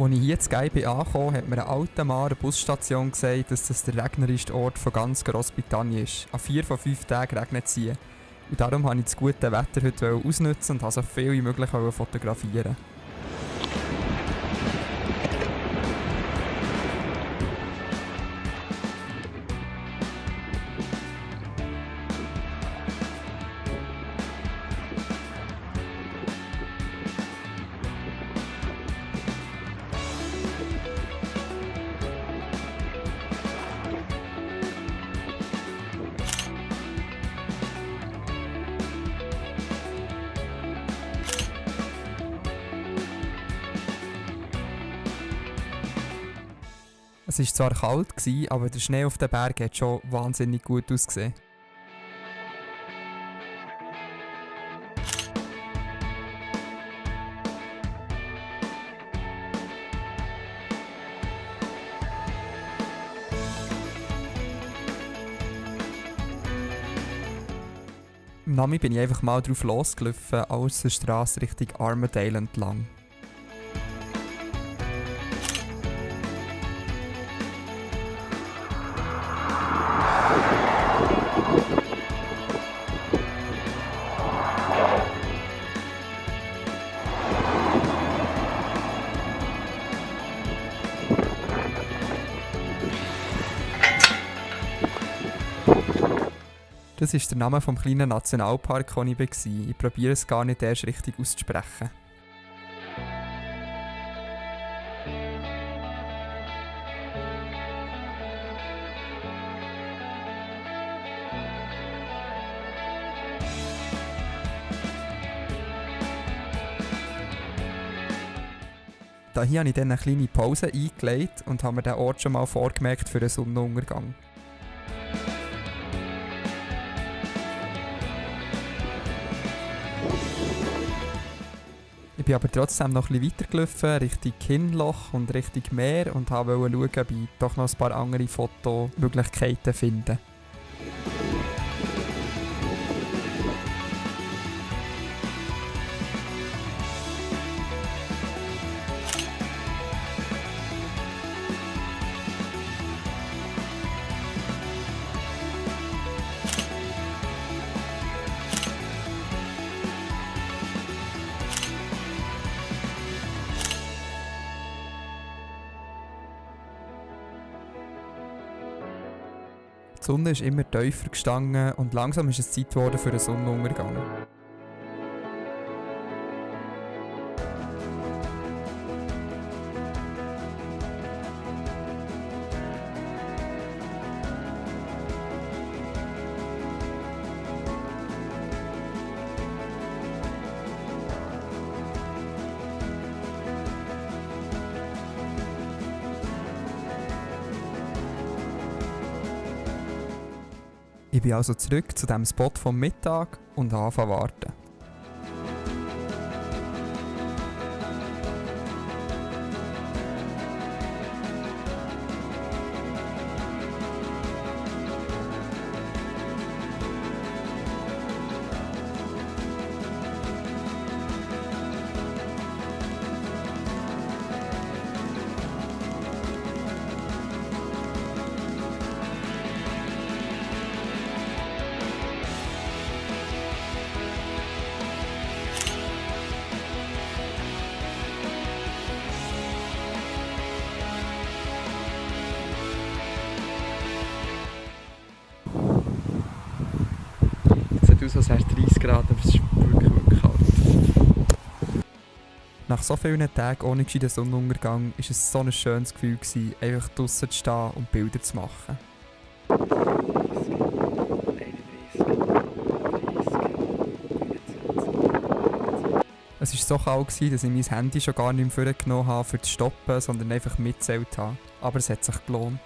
Als ich hier in Geibi ankam, hat mir ein alter Mann an der Busstation gesagt, dass das der regnerischste Ort von ganz Grossbritannien ist. An 4 von 5 Tagen regnet es hier. Und darum wollte ich das gute Wetter heute ausnutzen und so viel wie möglich fotografieren. Es war zwar kalt, aber der Schnee auf den Bergen hat schon wahnsinnig gut ausgesehen. Im Nami bin ich einfach mal drauf losgelaufen, aus der Straße Richtung Armadale entlang. Das ist der Name des kleinen Nationalparks, wo ich war. Ich probiere es gar nicht erst richtig auszusprechen. Hier habe ich dann eine kleine Pause eingelegt und habe mir den Ort schon mal vorgemerkt für den Sonnenuntergang. Ich bin aber trotzdem noch ein bisschen weitergelaufen, Richtung Kinnloch und Richtung Meer und wollte schauen, ob ich doch noch ein paar andere Fotomöglichkeiten finde. Die Sonne ist immer tiefer gestanden und langsam ist es Zeit geworden für einen Sonnenuntergang. Ich bin also zurück zu dem Spot vom Mittag und anfangen zu warten. Aus, als wäre es 30 Grad, aber es ist wirklich kalt. Nach so vielen Tagen ohne gescheiten Sonnenuntergang war es so ein schönes Gefühl, einfach draussen zu stehen und Bilder zu machen. Es war so kalt, dass ich mein Handy schon gar nicht mehr vorgenommen habe, um zu stoppen, sondern einfach mitgezählt habe. Aber es hat sich gelohnt.